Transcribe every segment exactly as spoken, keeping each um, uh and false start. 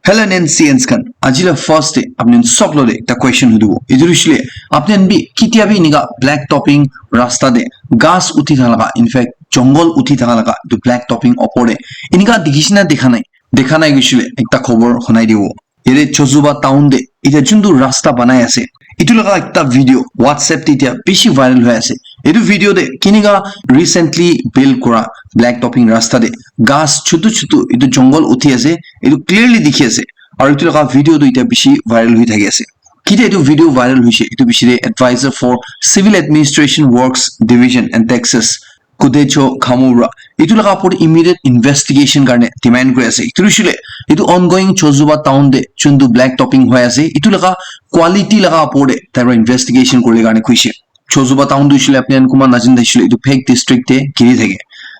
Hello N C Ns khan, aji la first te apni khan sob lo te ekta question hudibo. Etu hoishe le, apni khan bi ketia bi enika black topping rasta te ghas uthi thaka laga, in fact jungle uthi thaka laga, etu black topping opor te enika dikhishina dikha nai? Dikha nai hoishe le ekta khobor hunai dibo. Yate Chozuba town te etia juntu rasta banai ase, etu laga ekta video WhatsApp te etia bishi viral hoi ase. Etu video te kenika recently build kura black topping rasta te ghas chutu chutu etu jungle uthi ase, etu clearly dikhi ase. Aru etu laga video tu etia bishi viral hoi thaki ase. Ketia etu video viral hoishe, etu bishi te advisor for Civil Administration Works Division and Taxes Kudecho Khamura etu laga opor te immediate investigation karne demand kuri ase. Etu hoishe le, etu ongoing Chozuba town te juntu black topping hoi ase, etu laga quality laga opor te tai para investigation kuri karne koishe. Chozuba town tu hoishe le apni khan kunba najane hoishe le etu Phek district te giri thake.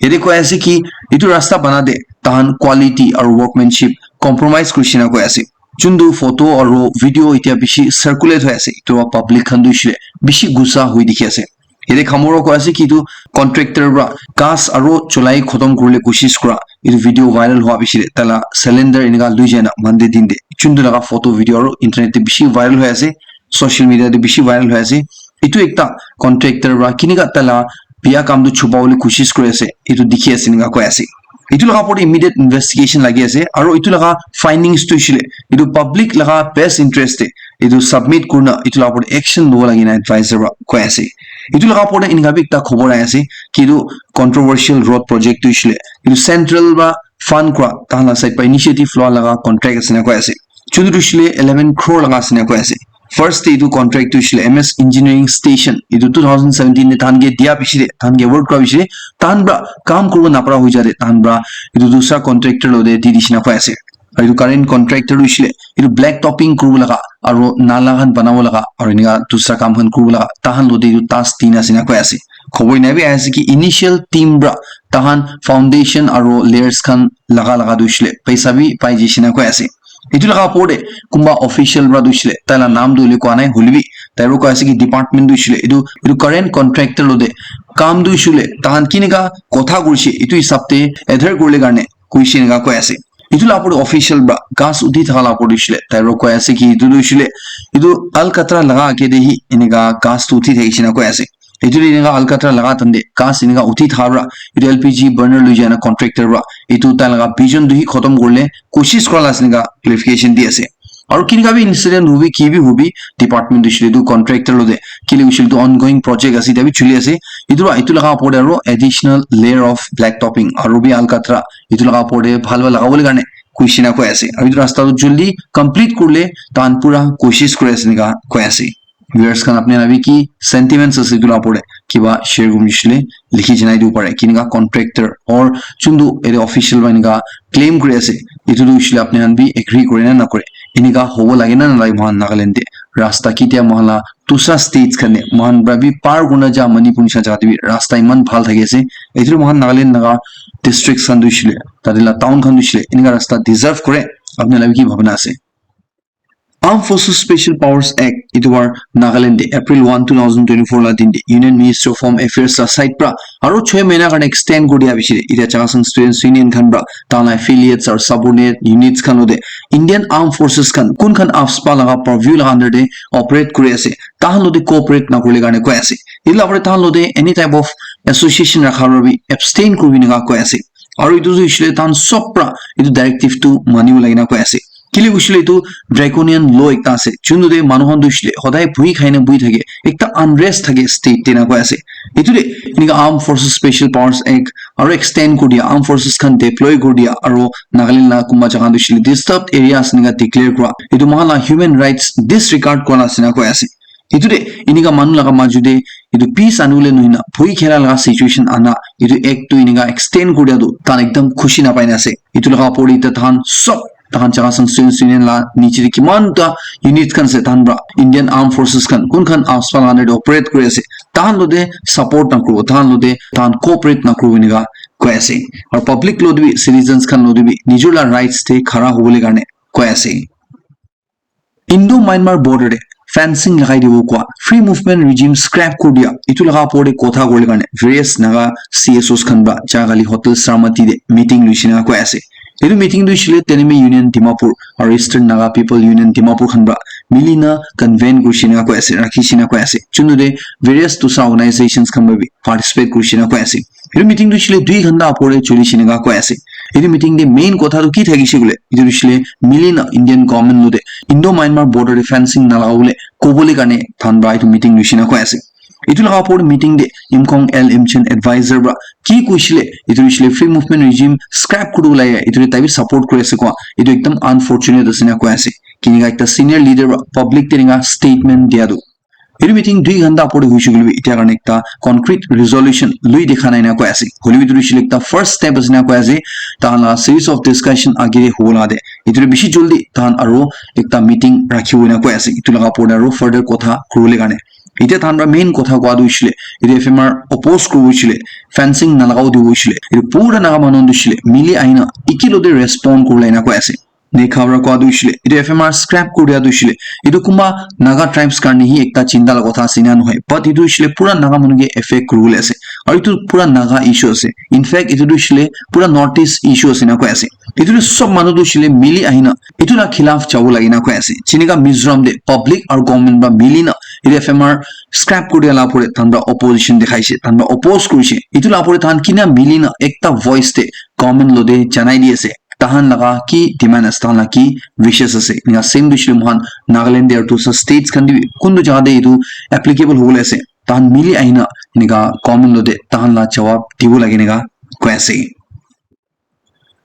Yate koi ase ki etu rasta bana te tahan quality aru workmanship compromise kurishe na koi ase. Juntu photo aru video etia bishi circulate hoi ase, etu para public khan tu hoishe le bishi gussa hoi dikhi ase. Yate Khamura koi ase ki etu contractor para ghas aru cholai khotom kuribole koshish kura, etu video viral hua bishi te taila cylinder enika lui jai na Monday din te, juntu laga photo video aru internet te bishi viral hoi ase, social media te bishi viral hoi ase. Etu ekta contractor para kenika taila biya kam tu chupabole koshish kuri ase, etu dikhi ase enika koi ase. Etu laga opor te immediate investigation lagi ase, aru etu laga findings tu hoishe le etu public laga best interest te etu submit kurina etu laga opor te action lobo lagi na advisor para koi ase. Etu laga opor te enika bi ekta khobor ahi ase ki etu controversial road project tu hoishe le etu central para fund kura tahan la side para initiative lua laga contract ase na koi ase. Juntu tu hoishe le eleven crore laga ase na koi ase. First te etu contract tu hoishe le M S Engineering Station, etu two thousand seventeen te tahan ke dia bishi te, tahan ke award kura bishi te, tahan para kam kuribo napara hoi jai te tahan para etu dusra contractor lo te di dishi na koi ase. Aru etu current contractor tu hoishe le etu black topping kuribo laga aru nala khan banabo laga aru enika dusra kam khan kuribo laga tahan lo te etu task dina ase na koi ase. Khobor ena bi ahi ase ki initial team para tahan foundation aru layers khan laga laga tu hoishe le paisa bi pai jaishe na koi ase. Etu laga opor te kunba official para tu hoishe le taila naam tu hoile koa nai, hoile bi tai para koi ase ki department tu hoishe le etu, etu current contractor lo te kam tu hoishe le tahan kenika kotha kurishe etu hisab te adhere kuribole karne koishe enika koi ase. Etu laga opor te official para ghas uthi thaka laga opor te hoishe le tai para koi ase ki etu tu hoishe le etu alkatra laga age te hi enika ghas tu uthi thakishe na koi ase. Etu te enika alkatra laga tan te ghas enika uthi thaka para etu L P G burner lui jai na contractor para etu tai laga vision tu hi khotom kuribole koshish kura la ase enika clarification di ase. Aru kenika bi incident hobi ki bi hobi department tu hoishe le etu contractor lo te kile hoishe le etu ongoing project ase etia bi chuli ase. Etu para etu laga opor te aru additional layer of black topping aru bi alkatra etu laga opor te bhal para lagabole karne koishe na koi ase. Aru etu rasta tu jaldi complete kuribole tahan pura koshish kuri ase enika koi ase. Viewers khan apni khan bi ki sentiments ase etu laga opor te kiba share kuribo hoishe le likhi janai dibo pare. Kenika contractor or juntu ete official para enika claim kuri ase, etu tu hoishe le apni khan bi agree kure na na kure? Enika hobo lage na na lage moikhan Nagaland te? Rasta ketia moikhan la dusra states khan te moikhan para bi par kurina ja Manipur nisina jaga te bi rasta eman bhal thaki ase. Etu tu moikhan Nagaland laga districts khan tu hoishe le, tate la town khan tu hoishe le enika rasta deserve kore. Apni khan la bi ki bhabna ase? Armed Forces Special Powers Act, etu para Nagaland te April one, two thousand twenty-four la din te Union Ministry of Home Affairs la side para aru choi mahina karne extend kuri dia bishi te etia Chakhesang Students Union khan para tahan la affiliates aru subordinate units khan lo te Indian Armed Forces khan kun khan AFSPA laga purview laga under te operate kuri ase, tahan lo te cooperate na kuribole karne koi ase. Etu laga opor te tahan lo te any type of association rakha para bi abstain kuribi enika koi ase. Aru etu tu hoishe le tahan sob para etu directive tu manibo lage na koi ase. Kile hoishe le etu draconian law ekta ase, juntu te manu khan tu hoishe le hodai bhui khai na bhui thake, ekta unrest thake state te na koi ase. Etu te enika Armed Forces Special Powers Act aru extend kuri dia, armed forces khan deploy kuri dia, aru Nagaland la kunba jaga tu hoishe le disturbed areas enika declare kura, etu moikhan la human rights disregard kura la ase na koi ase. Etu te enika manu laga maju te etu peace anibole nohoi na bhui khela laga situation ana, etu act tu enika extend kuri dia tu tahan ekdam khushi na pai na ase. Etu laga opor te tahan sob tahan Chakhesang Students Union la niche te kiman ta units khan ase, tahan para Indian Armed Forces khan kun khan AFSPA laga under te operate kuri ase, tahan lo te support na kuribo, tahan lo te tahan cooperate na kuribo enika koi ase. Aru public lo te bi, citizens khan lo te bi nijor la rights te khara hobole karne koi ase. Indo-Myanmar border te fencing lagai dibo koa, free movement regime scrap kuri dia, etu laga opor te kotha kuribole karne various Naga C S Os khan para Jagali Hotel Saramati te meeting loishe enika koi ase. Etu meeting tu hoishe le Teneme Union Dimapur aru Eastern Naga People Union Dimapur khan para mili na convene kurishe na koi ase, rakhishe na koi ase. Chunu te various dusra organizations khan para bi participate kurishe na koi ase. Etu meeting tu hoishe le dui ghanta upor te chulishe na koi ase. Etu meeting te main kotha tu ki thakishe koile, etu hoishe le mili na Indian government lo te Indo-Myanmar border te fencing nalagabole kobole karne tahan para etu meeting loishe na koi ase. Etu laga upor te meeting te Imkhong L Imchen advisor para ki koishile, etu hoishe le free movement regime scrap kuribo lage, etu te tai bi support kuri ase koa, etu ekdam unfortunate ase na koi ase. Kinika ekta senior leader para public te eneka statement dia tu. Etu meeting dui ghanta upor te hoishe koile bi etia karne ekta concrete resolution lui dikha nai na koi ase. Hoile bi etu hoishe le ekta first step ase na koi ase. Tahan la series of discussion age te hobo la de. Etu te bishi joldi tahan aro ekta meeting rakhibo na koi ase. Etu laga upor te aro further kotha kuribole karne. Etia tahan para main kotha koa tu hoishe le, etu F M R oppose kuribo hoishe le, fencing nalagabo dibo hoishe le, etu pura Naga manu tu hoishe le mili ahina ekilo te respond kuribole ena koi ase. Nekha para koa tu hoishe le, etu F M R scrap kuri dia tu hoishe le, etu kunba Naga tribes karne hi ekta chinta la kotha ase na nohoi, but etu hoishe le pura Naga manu ke affect kuribole ase. Aru etu pura Naga issue ase. In fact, etu tu hoishe le pura North East issue ase na koi ase. Etu tu sob manu tu hoishe le mili ahina etu la khilaf jabo lage na koi ase. Jinika Mizoram te public aru government para mili na etu F M R scrap kuri dia la upor te tahan para opposition dikhaishe, tahan para oppose kurishe. Etu la upor te tahan kina mili na ekta voice te government lo te janai di ase tahan laga ki demand ase, tahan laga ki wishes ase. Enika same tu hoishe le moikhan Nagaland te aru dusra states khan te bi kuntu jaga te etu applicable hobole ase. Tahan mili ahina enika government lo te tahan la jawab dibo lage enika koi ase.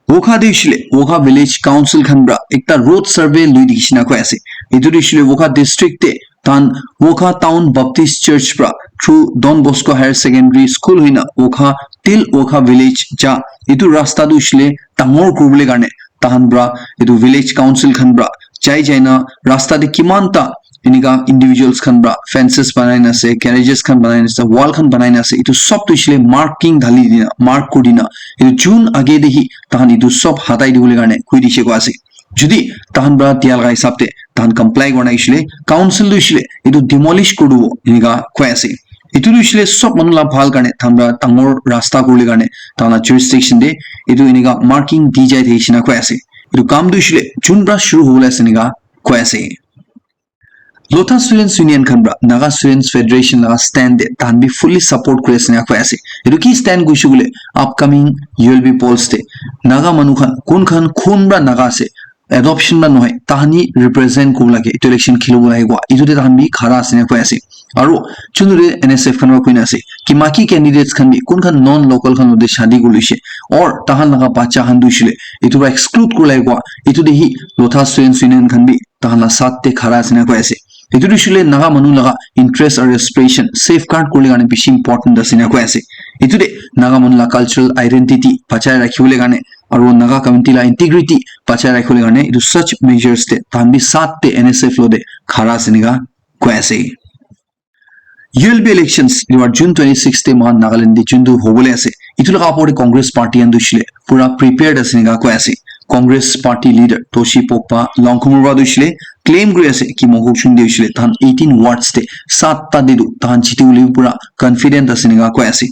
Wokha te hoishe le, Wokha Village Council khan para ekta road survey lui dikhi shina koi ase. Etu tu hoishe le Wokha district te tahan Wokha Town Baptist Church para through Don Bosco Higher Secondary School hoina Wokha till Wokha Village ja, etu rasta tu hoishe le dangor kuribole karne tahan para etu village council khan para jai jai na rasta te kiman ta enika individuals khan para fences banai na ase, garages khan banai na ase, wall khan banai na ase, etu sob tu hoishe le marking dhali dina, mark kuri dina, etu June age te hi tahan etu sob hatai dibole karne koi dishe koi ase. Jodi tahan para dia laga hisab te tahan comply kura nai hoishe le, council tu hoishe le etu demolish kuri dibo enika koi ase. Etu tu hoishe le sob manu la bhal karne, tahan para dangor rasta kuribole karne tahan la jurisdiction te etu enika marking di jai thakishe na koi ase. Etu kam tu hoishe le June para shuru hobole ase enika koi ase. Lotha Students Union khan para Naga Students Federation laga stand te tahan bi fully support kuri ase na koi ase. Etu ki stand koishe koile, upcoming U L B polls te Naga manu khan kun khan khun para Naga ase, adoption para nohoi, tahan hi represent kuribo lage, etu election khelibo lage koa, etu te tahan bi khara ase na koi ase. Aru chunu te N S F khan para koi na ase ki maki candidates khan bi kun khan non local khan lo te shadi kuri loishe, or tahan laga bacha khan tu hoishe le etu para exclude kuribo lage koa, etu te hi Lotha Students Union khan bi tahan la saath te khara ase na koi ase. Etu tu hoishe le Naga manu laga interest aru aspiration safeguard kuribole karne bishi important ase na koi ase. Etu te Naga manu la cultural identity bachai rakhibole karne aru Naga community la integrity bachai rakhibole karne etu such measures te tahan bi saath te N S F lo te khara ase enika koi ase. U L B elections etu June twenty six te moikhan Nagaland te juntu hobole ase. Etu laga upor te Congress party khan tu hoishe le pura prepared ase enika koi ase. Congress party leader Toshi Pokpa Longkhumur para tu hoishe le claim kuri ase ki Mokokchung te hoishe le tahan eighteen wards te satta te tu tahan jiti bole pura confident ase enika koi ase.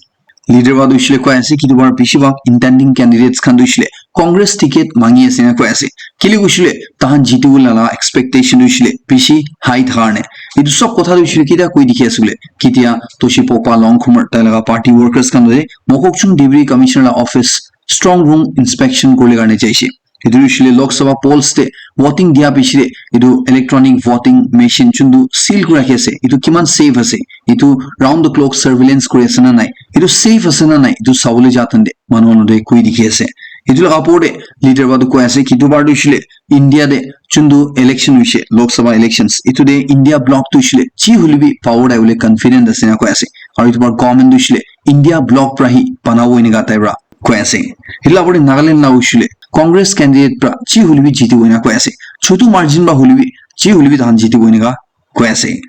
Leader para tu hoishe le koi ase ki etu para bishi bhag intending candidates khan tu hoishe le Congress ticket mangi ase enika koi ase. Kile koishe le tahan jitibo la expectation tu hoishe le bishi high thaka karne. Etu sob kotha tu hoishe le ketia koi dikhi ase koile, ketia Toshi Pokpa Longkhumur tai laga party workers khan lote Mokokchung Deputy Commissioner la office strong room inspection kuribole karne jaishe. Etu hoishe le Lok Sabha polls te voting dia piche te etu electronic voting machine juntu seal kuri rakhi ase, etu kiman safe ase, etu round the clock surveillance kuri ase na nai, etu safe ase na nai, etu sabole ja time te manu khan lote koi dikhi ase. Etu laga upor te leader para tu koi ase ki etu bar tu hoishe le India te juntu election hoishe, Lok Sabha elections, etu te India bloc tu hoishe le ji hoile bi power te ahibole confident ase na koi ase. Aru etu para government tu hoishe le India bloc para hi banabo enika type para koi ase. Etu laga upor te Nagaland la hoishe le Congress candidate para ji hoile bi jitibo enika koi ase. Chotu margin para hoile bi ji hoile bi tahan jitibo enika koi ase.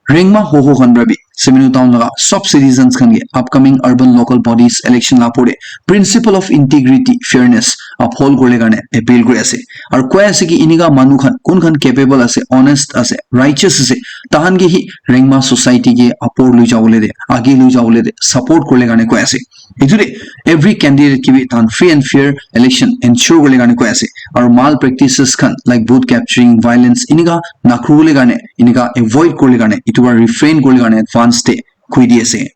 Rengma Hoho khan para bi Seminu town laga sob citizens khan ke upcoming urban local bodies election la pore principle of integrity, fairness uphold kore karne appeal kore ase. Aru koi ase ki inika manu khan kun khan capable ase, honest ase, righteous ase, tahan ke hi Rengma society ke apor lui jabole de, age lui jabole de support kore karne koi ase. Etu de every candidate ke bi tahan free and fair election ensure kore karne koi ase. Aru mal practices khan like vote capturing, violence inika nakuribole karne, inika avoid kuribole karne, etu para refrain kuribole karne advance te koi di ase.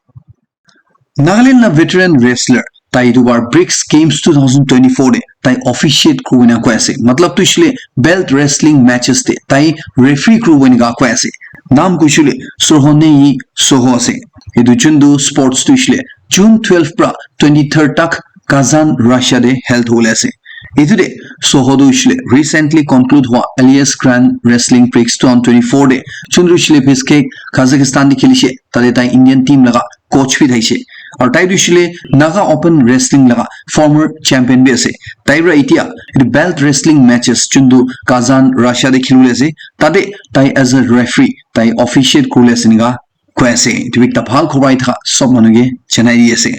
Nagaland la veteran wrestler tai etu bar BRICS Games two thousand twenty-four te tai officiate kurina koi ase. Matlab tu hoishe le belt wrestling matches te tai referee kuribo enika koi ase. Naam tu hoishe le Sohonei Soho ase. Etu juntu sports tu hoishe le June twelve pra twenty-third tak Kazan, Russia te held hobole ase. Etu te Soho tu hoishe le recently conclude hua Elias Grand Wrestling BRICS two thousand twenty-four te juntu hoishe le Bishkek, Kazakhstan te khilishe, tate tai Indian team laga coach bi thaishe. Aru tai tu hoishe le Naga Open Wrestling laga former champion bi ase. Tai para etia etu belt wrestling matches juntu Kazan, Russia te khilibole ase, tate tai as a referee tai officiate kuribole ase enika koi ase. Etu bi ekta bhal khobor ahi thaka sob manu ke janai di ase.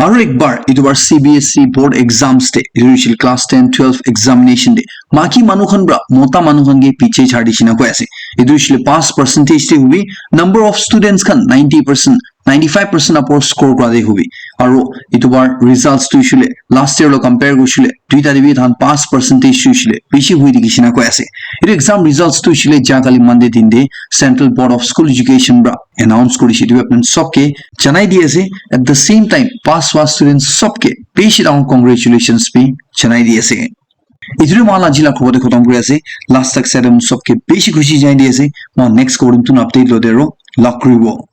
Aru ek bar, etu bar C B S E board exams te, etu hoishe le class ten, twelve examination te, maki manu khan para mota manu khan ke piche chhari dishina koi ase. Etu hoishe le pass percentage te hobi, number of students khan ninety percent, ninety-five percent upor score kura te hobi. Aru etu bar results tu hoishe le last year lo compare kurishe le, duita te bi tahan pass percentage tu hoishe le bishi hui dikhi shina koi ase. Etu exam results tu hoishe le ja kali Monday din te Central Board of School Education para announce kurishe, etu apni sob ke janai di ase. At the same time, pass hua students sob ke bishi dangor congratulations bi janai di ase. Etu tu moi khan la aji la khobor te khotom kuri ase. Last tak sai te sob ke bishi khushi janai di ase. Moi next khobor te notun update lo de aro log kuribo.